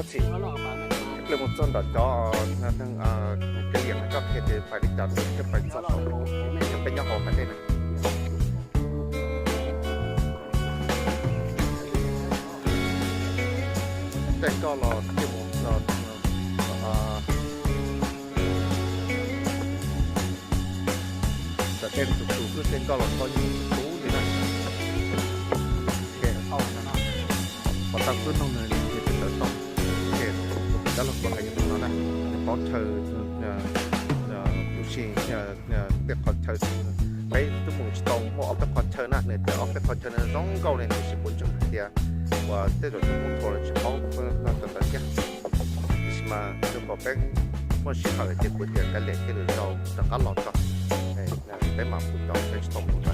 Txhim, ib pliag mus txog ntawm cov neeg kev liam no koj qhia tias pais li cas rau peb pais txog saum, peb nyob hauv hav dej na. Tej koj los cia mus, tam tej tus tus xwb, tej koj los koj yeej tub li na. Pov tau xwb, noog nws li ces tawv tau. Ces cov lus kuv hais yog tus no na, nws paub chaw, tus si, tej qhov chaw, peb twb mus tsis tau muaj ob peb qhov chaw na, nws tias ob peb qhov chaw no zoo nkauj li, tab sis kuv ntseeg hais tias uas tej zaum cov Hmoob Thua lawv tsis paub tawv tawv thiab. Tiam sis mas rau kom peb muaj sij hawm ces kuv tias kav liam cia lwm zaus rov qab los tso, peb mam mus cov peb tsis tau mus na.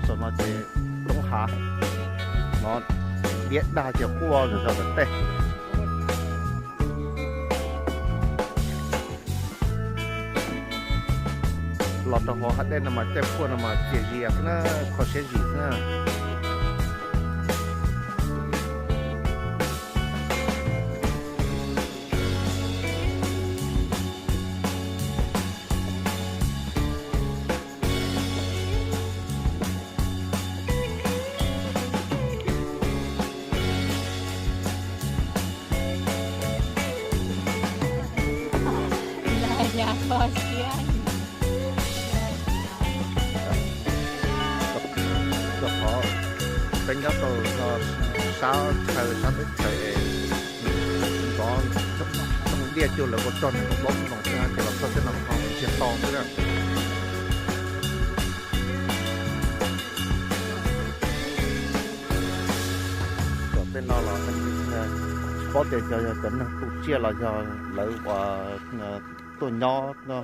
Saum no ces roob hav no, liab dag ces quaj zom zaws tom tej. Los rau hauv hav dej no mas caij phuaj no mas txias zias xwb na, kho siab zim xwb na. Rau qhov peb nyob rau sab chaw sab teb chaws es nrov, nrov liaj cuag lawv ua rog nees nkaum plaub xwb no xwb, ces los txog tej no ho ntsiag to xwb na. Tom tej no los tsis paub tias yog cov neeg tu tsiaj los yog lawv uas tuaj nyob no.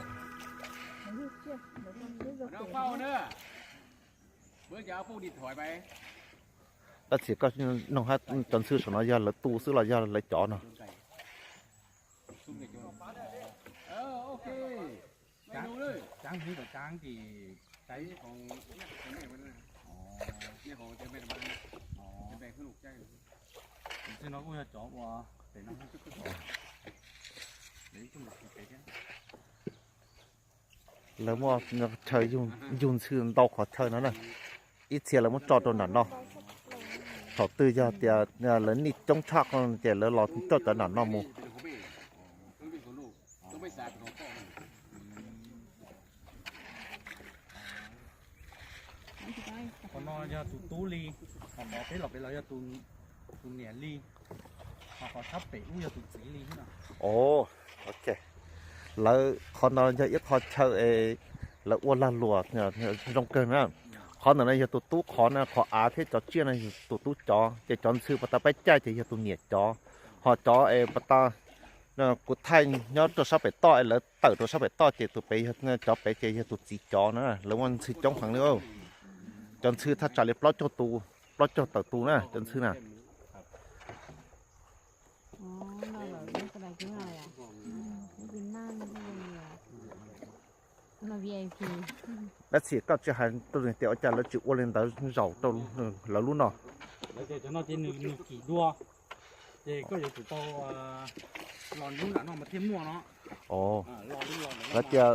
Tab sis koj nug hab cov ntxhw saum no yog lawv tu xwb los yog lawv cov no? Lawv muaj chaw yug ntxhw ntau qhov chaw no na. Ib txhia lawv muab tso rau nram no. Thaum twg yog tias lawv nij coob tshaj ces lawv los coj cov nram no mus. Qhov no yog tus tub li, qhov peb los pem los yog tus niam li, ho qhov sab pem ub yog tus txiv li. Lawv qhov no yog ib qho chaw es lawv ua lag luam zoo kawg na. Qhov ntawm no yog tus tub qhov na, qhov av thiab cov tsiaj no yog tus tub cov, ces cov ntxhw pas tas peb caij ces yog tus niam cov. Ho cov es pas tas kuv thaij nyob rau sab pem toj es lawv tawm rau sab pem toj ces tus pem, cov pem ces yog tus txiv cov na. Lawv muaj ntxhw coob heev li. Cov ntxhw thaj tsam li plaub caug tus, plaub caug tawm tus na cov ntxhw na. Dab tsi koj tsis hais rau nws tias ua cas lawv tsis ua li ntawd zaum rau lawv lub no? Lawv tias cov no ces nws kim dua, ces koj yuav tsum tau los lub nram no mas thiaj muaj no. Lawv tias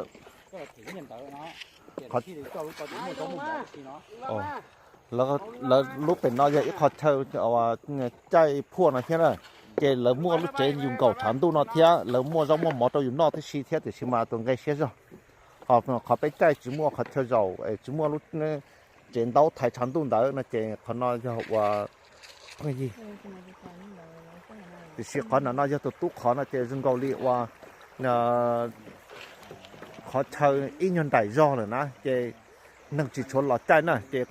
lawv lub pem no yog ib qho chaw caij phuaj no thiab na, ces lawv muaj lub tsev yus nkaum tshav ntuj no thiab, lawv muaj zaub muaj mov rau yus noj tib si thiab, tiam sis mas tus nqe siab zog. Ho qhov peb caij tsis muaj qhov chaw zaum, tsis muaj lub tsev ntaub thaiv tshav ntuj ntawd no ces qhov no yog ua pheej yig. Tiam sis qhov nram no yog tus tub qhov no ces zoo nkaus li ua qhov chaw ib nyuag nraim zog lawm na, ces neeg tsis tshua los caij na, ces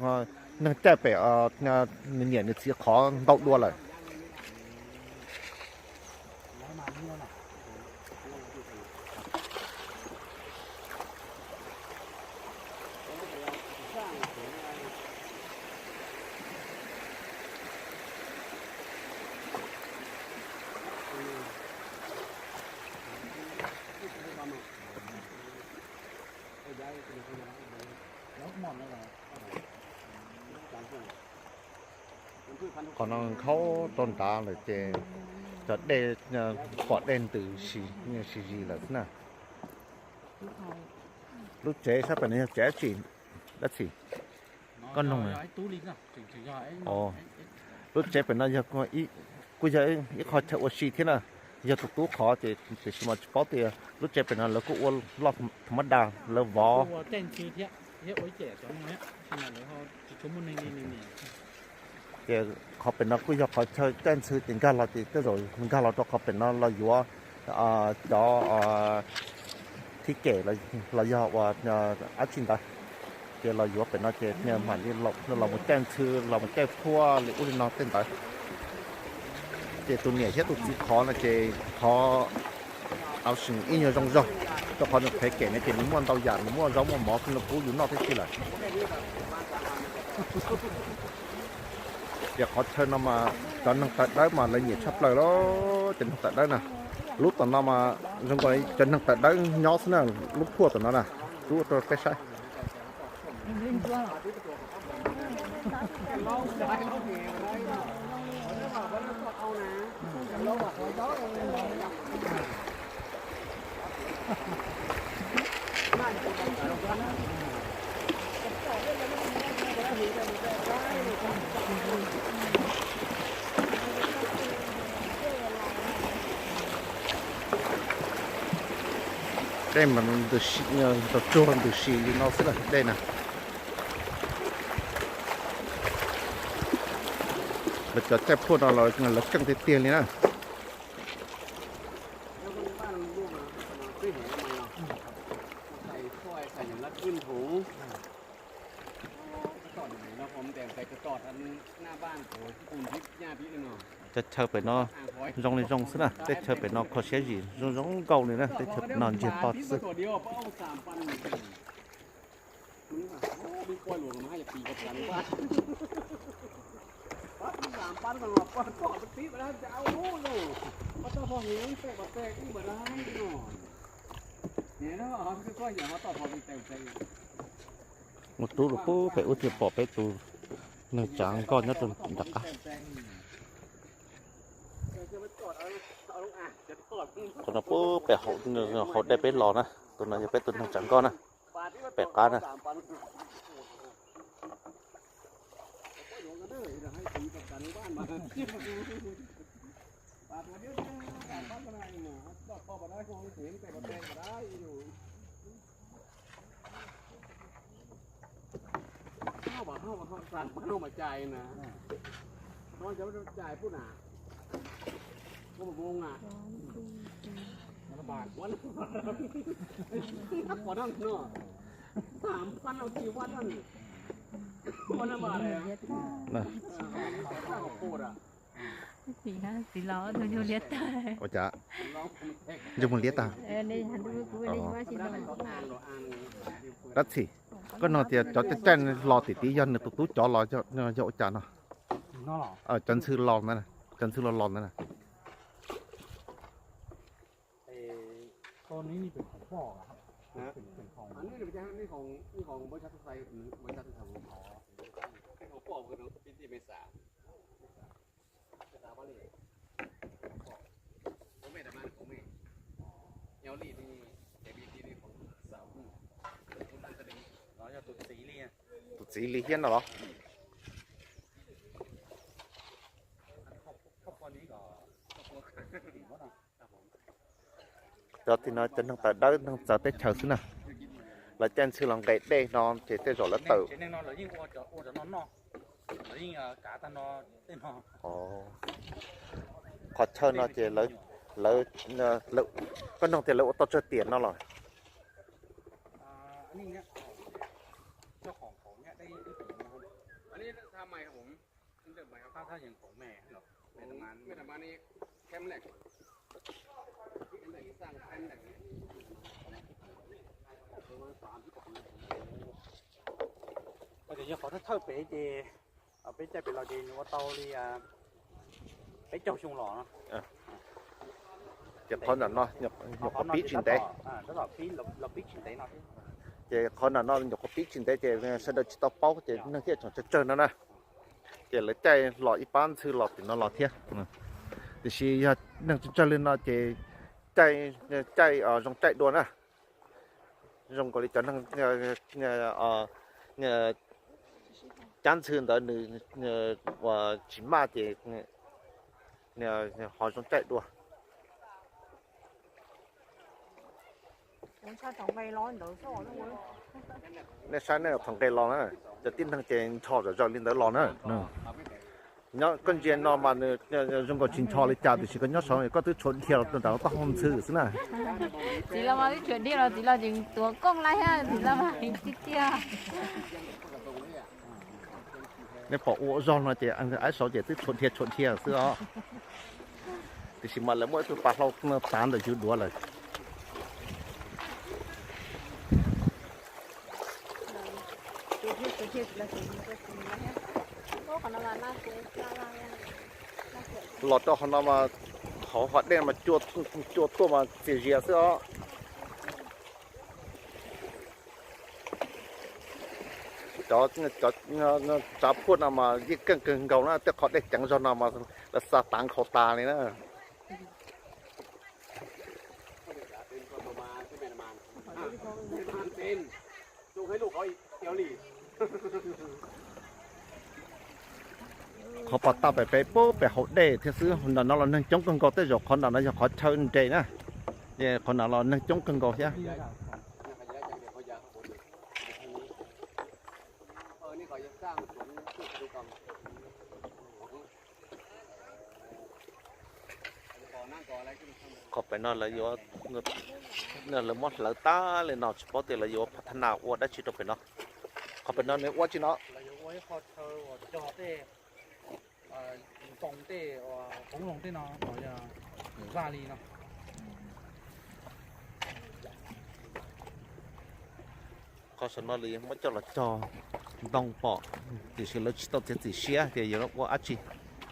neeg caij pem nws niam nws txiv qhov ntau dua lawm. Qhov no nkhaub rau nrad lawm ces cov dej, pom dej ntws si, si zis lawm xwb na. Lub tsev sab pem no yog tsev dab tsi? Dab tsi? Koj noog. Lub tsev pem no yog, kuj yog ib qho chaw ua si thiab na. Yog tus tub qhov ces tiam sis mas tsis paub tias lub tsev pem no lawv kuj ua loj tha mab da, lawv vov. Ces qhov pem no kuj yog qhov chaw caij ntxhw ces nkag los ces tej zaum nkag los rau qhov pem no los yuav cov thib kem los yog ua dab tsi ntawd. Ces los yuav pem no ces mam li los mus caij ntxhw, los mus caij phuaj li ub li no tej ntawd. Ces tus niam thiab tus txiv qhov no ces qhov auction ib nyuag zoo zog, rau qhov nws qhev kem no ces nws muaj ntau yam, nws muaj zaub muaj mov xwb, nws pub yus noj tib si lawm. Ces qhov chaw no mas cov neeg tawv dawb mas lawv nyiam tshaj plaws lawm, cov neeg tawv dawb na. Lub tom no mas zoo nkaus cov neeg tawv dawb nyob xwb na, lub phuaj tom no na, rub rau peb saib. Dej mas ntws si, tsuag ntws si li no xwb na, dej na. Lawv cov caij phuaj no lawv keej tiag tiag li na. Cov chaw pem no zoo li zoo xwb na, tej chaw pem no kho siab zim zoo zoo nkauj li na, tej chaw pem no ntsiag to xwb. Mus rub rau pem ub thiaj pom peb tus neeg tsav nkoj nyob rau nram qab. Qhov no pem hauv dej peb los na, tus no yog peb tus neeg tsav nkoj na, pem qab na. Ua cas? Ntsej muag liab tag. Dab tsi? Koj nug tias cov caij los tim tid yog nws tus tub cov los yog ua cas no? Cov ntxhw los ntawd, cov ntxhw los los ntawd na. Tus txiv li thiab no los? Cov tim no cov neeg tawv dawb neeg txawv teb chaws xwb na. Lawv caij ntxhw los nqes dej no ces tej zaum lawv tawm. Qhov chaw no ces lawv, koj nug tias lawv ua tau tsawg tiam no los? Yog qhov thawj thawj pem ces peb caij pem los ces nws ua tau li peb caug xyoo los no. Ces qhov ntawm no nyuam qhuav pib tsis ntev. Ces qhov ntawm no nyuam qhuav pib tsis ntev ces sawv daws tsis tau paub ces neeg thiaj tseem tsawg tsawg no na. Ces lawv caij los ib pab ntxhw los tim no los thiab. Tiam sis yog neeg tsawg tsawg li no ces caij, caij zoo caij dua na. Zoo nkaus li cov neeg cab ntxhw ntawd nws uas tsis maj ces ho zoo caij dua. Nej saib nej thaum nqes los na, cov tib neeg ces ncho zom zaws li ntawd los na. Nyob koj ntsia no mas nws zoo nkaus tsis ncho li cas tiam sis koj nyob saud koj twb tshuav dhia los rau nram taub hau ntxhw xwb na. Txiv los mas twb tshuav dhia los txiv los tseem tuav koob lawm thiab, txiv los mas heev tiag tiag. Nej pom ua zog no ces aib saud ces twb tshuav dhia tshuav dhia xwb os. Tiam sis mas lawv muaj ib tug pas hlau tav ntawm yus duav lawm. Los rau qhov no mas hauv hav dej mas cua tuaj mas txias zias xwb os. Cov tsav phuaj no mas yeej keej kawg nkaus na, tej qhov dej ceev zog no mas lawv xa tav nkhaus tas li na. Qhov pas tau pem pem pub pem hauv dej thiab xwb, nram no los neeg coob kawg nkaus, tej zaum qhov nram no yog qhov chaw nres na, ces qhov nram los neeg coob kawg nkaus thiab. Qhov pem no lawv yuav, lawv muab hlawv tag li no tsis paub tias lawv yuav pha thab nas ua dab tsi rau pem no. Qhov pem no nws ua tsi no? Qhov saum no lawv muab coj los cog ntoo pom, tiam sis lawv tsis tau txiav txim siab tias yuav ua dab tsi.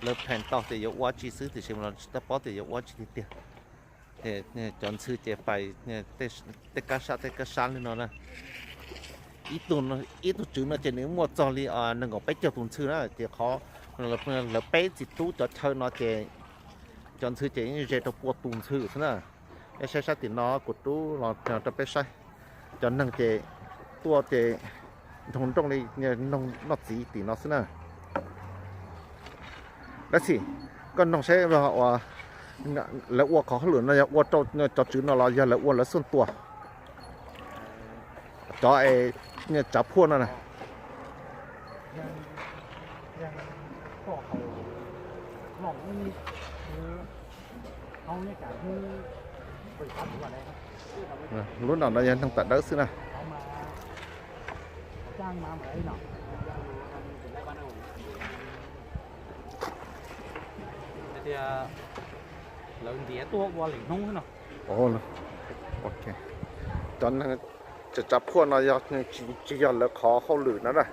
Lawv pheej tau tias yuav ua dab tsi xwb tiam sis mas tsis tau paub tias yuav ua dab tsi tiag tiag. Cov ntxhw ces pais tej kab sab tej kab sab li no na. Ib tug tswv no ces nws muaj txog li nees nkaum peb caug tus ntxhw na, ces qhov lawv peb txiv tub cov chaw no ces cov ntxhw ces yeej ze rau pua tus ntxhw xwb na. Peb saib sab tim no kuv rub los rau peb saib. Cov neeg ces tuaj ces nroo nrooj li noog noj txiv tim no xwb na. Dab tsi, koj noog saib lawv ua qhov hauj lwm no yog ua rau cov tswv no los yog lawv ua lawv xuaj tua? Cov es tsav phuaj no na. Lub no no yog neeg tawm dawb xwb na. Cov neeg tsav phuaj no yog tsis yog lawv qhov hauj lwm no na,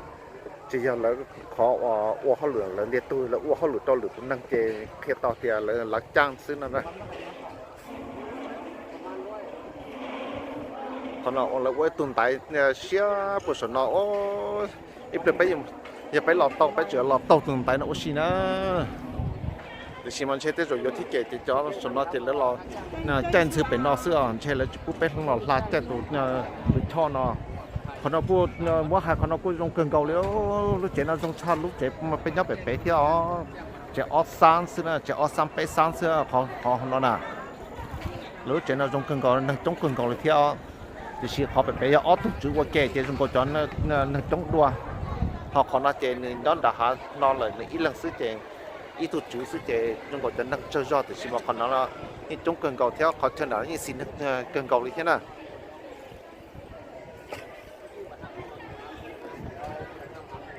tsis yog lawv qhov ua hauj lwm, lawv ntiag tug lawv ua hauj lwm rau lwm tus neeg ces qhia tau tias lawv lawv caaj xwb no na. Qhov no lawv ua ib tug ntaiv siab puag saum no. Ib pliag peb, yog peb los tau peb tseem los taug tus ntaiv no ua si na. Tiam sis mas ntshe tej zaum yuav thib ces ces cov saum no ces lawv los caij ntxhw pem no xwb os, ntshe lawv tsis pub peb los hla caij tus, tus choj no. Qhov no kuj muab hais qhov no kuj zoo kawg nkaus li, lub tsev no zoo tshaj lub tsev peb nyob pem pem thiab os. Tsev ob xab xwb na, tsev ob xab peb xab xwb qhov no na. Lub tsev no zoo kawg nkaus, neeg coob kawg nkaus li thiab os. Tiam sis qhov pem pem yog ob tug tswv ua ke ces zoo nkaus cov neeg coob dua. Ho qhov no ces nws nyob nram hav no lawm nws ib leeg xwb ces ib tug tswv xwb ces zoo nkaus cov neeg tsawg zog, tiam sis mas qhov no yeej coob kawg nkaus thiab qhov chaw nram yeej xis neeg kawg nkaus li thiab na.